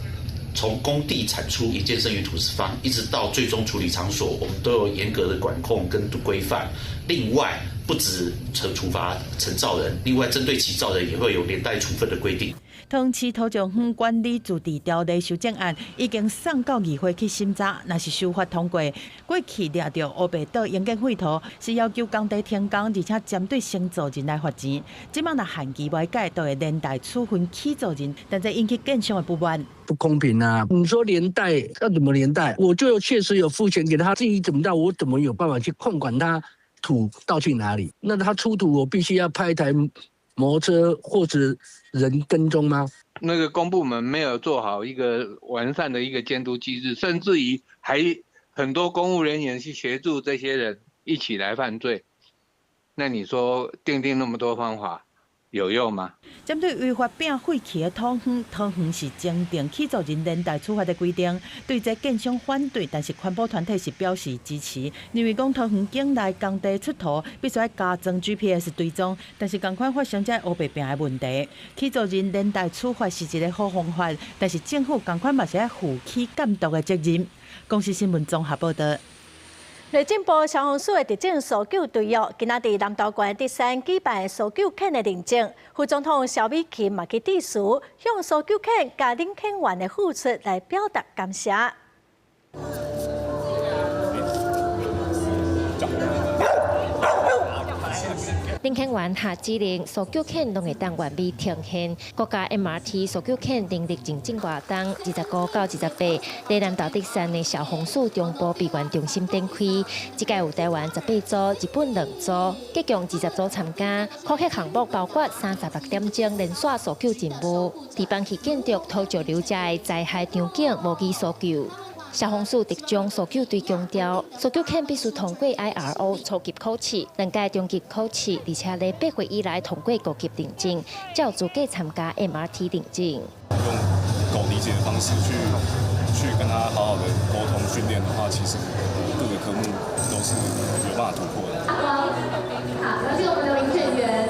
從工地產出營建剩餘土石方，一直到最終處理場所，我們都有嚴格的管控跟規範。另外，不止懲處罰承造人，另外針對起造人也會有連帶處分的規定。桃園市土石方管理自治條例修正案已經送到議會去審查，若是修法通過，過去掠著烏白倒營建廢塗，是要求工地停工，而且針對承造人來罰錢。這擺若限期未改，就會連帶處分起造人，但這引起建商的不滿。不公平啊！你說連帶要怎麼連帶？我就確實有付錢給他，至於怎麼到，我怎麼有辦法去控管他土倒去哪裡？那他出土，我必須要派一台摩托車或者人跟蹤嗎？那個公部門沒有做好一個完善的一個監督機制，甚至於還很多公務人員去協助這些人一起來犯罪。那你說訂定那麼多方法，有用嗎？針對違法變廢棄的土園，桃園是增訂起訴人連帶處罰的規定，對這建商反對，但是環保團體是表示支持，認為講桃園境內工地出土必須愛加裝 GPS 追蹤，但是仝款發生這烏白拚的問題，起訴人連帶處罰是一個好方法，但是政府仝款嘛是愛負起監督的責任。公視新聞綜合報導。內政部消防署的特種搜救隊哦，今仔佇南投縣德山舉辦搜救犬的認證，副總統蕭美琴嘛去致辭，向搜救犬佮領犬員的付出來表達感謝。領犬員下指令，搜救犬攏會當完美呈現。國家 MRT 搜救犬能力認證活動，25到28，佇南投德山的消防署中部備援中心展開。這屆有台灣18組、日本2組，合共20組參加。考核項目包括36點鐘連續搜救任務，佇放棄建築土石流遮的災害場景模擬搜救。消防署特種搜救隊強調，搜救犬必須通過 IRO 初級考試、兩屆中級考試，而且咧8歲以來通過高級認證，才有資格參加 MRT 認證。用狗理解的方式去跟他好好的溝通訓練的話，其實各個科目都是有辦法突破的。好，感謝我們的領犬員，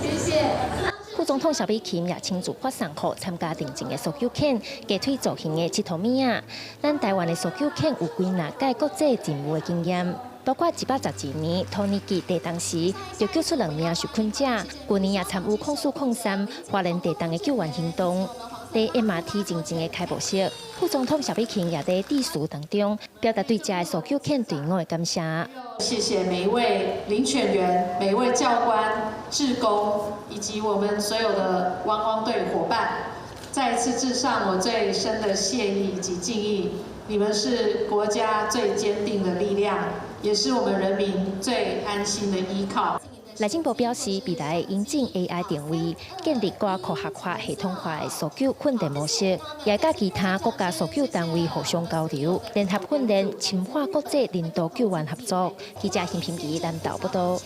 謝謝。副總統蕭美琴也親自發送予參加認證的搜救犬雞腿造型的𨑨迌物仔。咱台灣的搜救犬有幾若屆國際任務的經驗，包括112年土耳其地動時就救出2名受困者，去年也參與0403花蓮地動的救援行動。佇 MRT 認證的開幕式，副總統蕭美琴也佇致辭當中表達對這搜救犬隊伍的感謝。謝謝每一位領犬員、每一位教官、志工以及我們所有的汪汪隊夥伴，再一次致上我最深的謝意以及敬意。你們是國家最堅定的力量，也是我們人民最安心的依靠。內政部表示，未來引進 AI 定位，建立較科學化、系統化的搜救訓練模式，也佮其他國家搜救單位互相交流、聯合訓練，深化國際人道救援合作。記者邢平儀南投報導。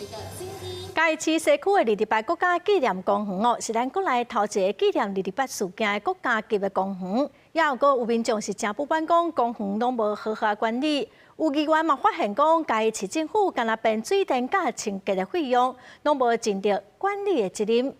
嘉義市西區的二二八國家紀念公園哦，是咱國內頭一个紀念二二八事件的國家級的公園。也有閣有民眾是誠不滿，講公園攏無好好管理。有議員嘛發現講，嘉義市政府干焦編水電佮清潔的費用，攏無盡著管理的責任。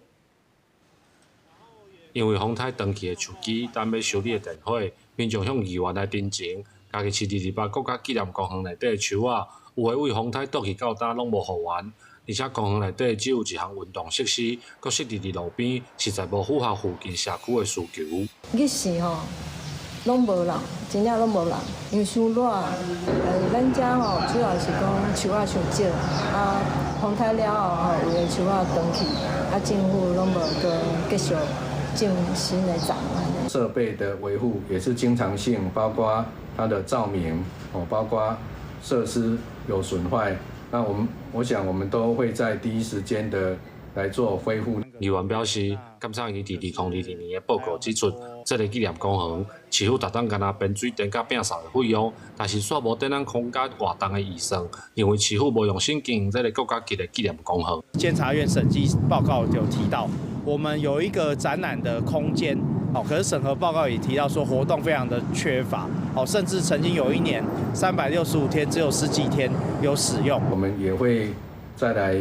因為風颱斷去的手機，等欲修理的電話，民眾向議員來陳情。嘉義市二二八國家紀念公園內底的樹仔，有的為風颱倒去到今攏無復原，而且公園內底只有一項運動設施，閣設置佇路邊，實在無符合附近社區的需求。日時吼，攏無人，真正攏無人，因為傷熱。咱遮吼主要是講樹仔傷少，啊，風颱了後吼，有的樹仔斷去，啊，政府攏無閣繼續種新的欉。設備的維護也是經常性，包括它的照明，哦，包括設施有損壞，那我想我們都會在第一時間的來做恢復。議員表示，監察院佇2022年的報告指出，這个紀念公園市府逐冬干焦編水電佮摒掃的費用，但是煞無展覽空間活動的預算，認為市府無用心經營這个國家級的紀念公園。監察院審計報告有提到，我們有一個展覽的空間，哦，可是審核報告也提到說活動非常的缺乏，哦，甚至曾經有一年365天只有10幾天有使用。我們也會再來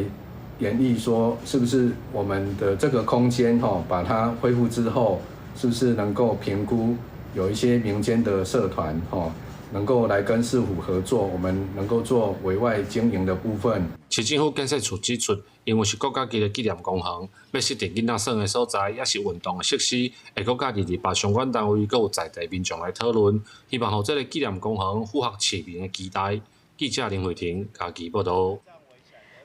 研議說，是不是我們的這個空間，吼，把它恢復之後，是不是能夠評估有一些民間的社團，吼，能夠來跟市府合作，我們能夠做委外經營的部分。市政府建設處指出，因為是國家級的紀念公園，欲設定囡仔耍的所在，抑是運動的設施，會閣佮228相關單位，閣有在地民眾來討論，希望予這个紀念公園符合市民的期待。記者林慧婷嘉義報導。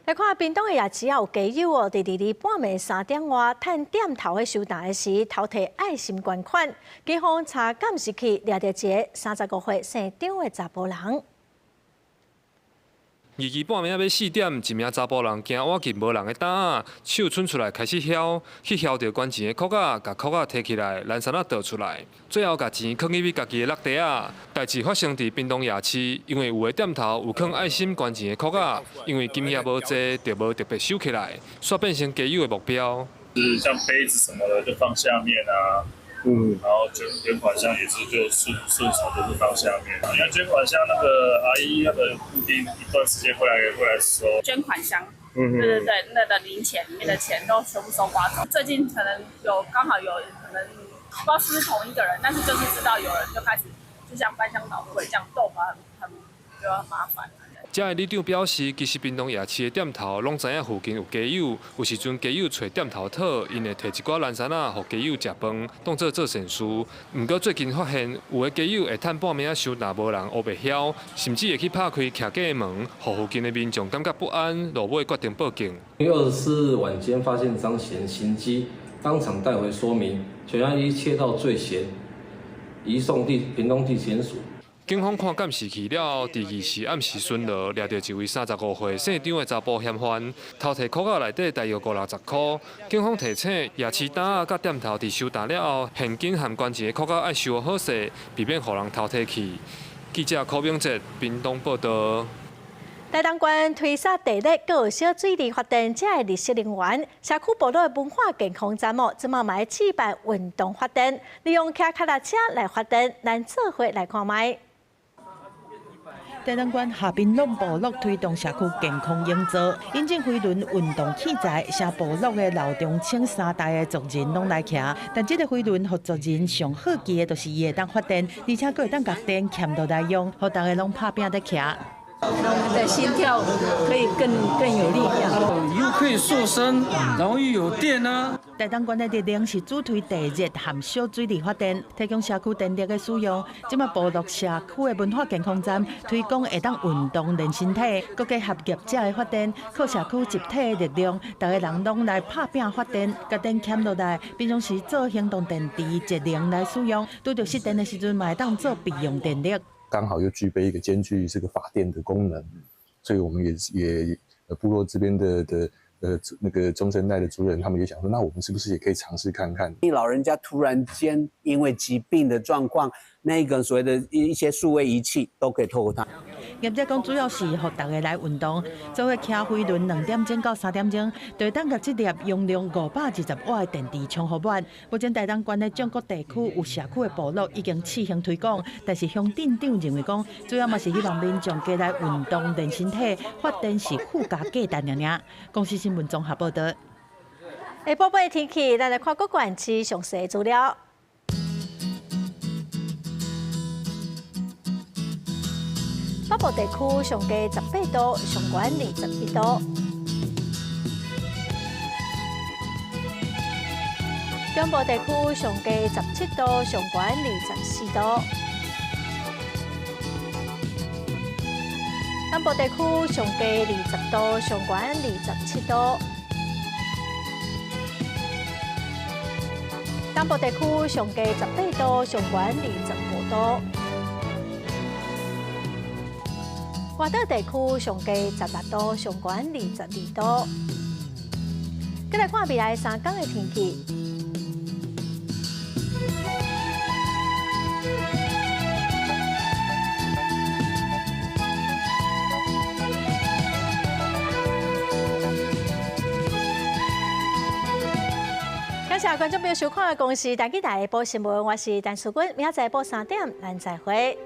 來看屏東的夜市有街友哦，佇22半暝3點外，趁店頭咧收單的時，偷提愛心捐款，警方查監視器，掠著一个35歲姓張的查埔人。22半暝仔欲4點，一名查埔人行倚近無人的擔仔，手伸出來開始痟，去痟著捐錢的箍仔，共箍仔提起來，攔衫仔倒出來，最後共錢囥入去家己的落袋仔。代誌發生佇屏東夜市，因為有的店頭有囥愛心捐錢的箍仔，因為金額無濟，就無特別收起來，煞變成街友的目標。是像杯子什麼的就放下面啊，然後捐款箱也是就順順手就是放下面。因為捐款箱那個阿姨那個固定一段時間會來收。捐款箱，對對對，那個零錢裡面的錢都全部收刮走。最近可能有剛好有可能不知道是不是同一個人，但是就是知道有人就開始就像翻箱倒櫃這樣鬥法，很覺得很麻煩。遮的里長表示，其實屏東夜市的店頭攏知影附近有街友，有時陣街友揣店頭討，𪜶會提一寡蘭山仔，予街友食飯，當做做善事。毋過最近發現，有的街友會趁半暝仔收若無人烏白囂，甚至會去拍開徛架的門，予附近的民眾感覺不安，落尾決定報警。24日晚間發現張賢行跡，當場帶回說明，全案依竊盜罪嫌，移送地屏東地檢署。警方看監視器了後，佇24暗時巡邏，掠著一位35歲姓張的查埔嫌犯，偷提箍仔內底大約五六十箍。警方提醒，夜市擔仔佮店頭佇收擔了後，現金和關錢的箍仔愛收好勢，避免予人偷提去。記者柯明哲屏東報導。台東縣推捒地熱，閣有小水力發電，這个綠色能源，社區部落的文化健康站哦，這馬嘛咧試辦運動發電，利用騎腳踏車來發電，咱做伙來看覓。台東縣下濱攏部落推動社區健康營造，引進飛輪運動器材，啥部落的老中青三代的族人攏來騎。但這个飛輪予族人上好奇的，就是伊會當發電，而且閣會當共電挾落來用，予大家攏拍拚咧騎。我們的心跳可以更有力量，又可以瘦身，然後又有電啊！台東縣的熱能是主推地熱和小水力發電，提供社區電力的使用。這馬部落社區的文化健康站推廣會當運動練身體，閣結合業者的發電，靠社區集體的力量，逐个人攏來拍拚發電，共電挾落來，平常時做行動電池節能來使用，拄著失電的時陣嘛會當做備用電力。剛好又具備一個兼具這個發電的功能，所以我們也部落這邊的那個中生代的族人，他們也想說，那我們是不是也可以嘗試看看？你老人家突然間因為疾病的狀況，那個所謂的一些數位儀器都可以透過它。業者講，主要是予大家來運動，做伙騎飛輪2點鐘到3點鐘，就會當共這粒容量520瓦的電池充予滿。目前台東縣的縱谷地區有社區的部落已經試行推廣，但是鄉鎮長認為講，主要嘛是希望民眾加來運動練身體，發電是附加價值爾爾。公視新聞綜合報導。下晡的天氣，咱來看各縣市詳細資料。北部地區上低18度，上懸21度。中部地區上低17度，上懸24度。南部地區上低20度，上懸27度。東部地區上低18度，上懸25度。外島地區上低16度，上懸22度。再來看未來3天的天氣。感謝觀眾朋友收看的公視台語台下晡新聞，我是陳淑君，明仔載下晡3點，咱再會。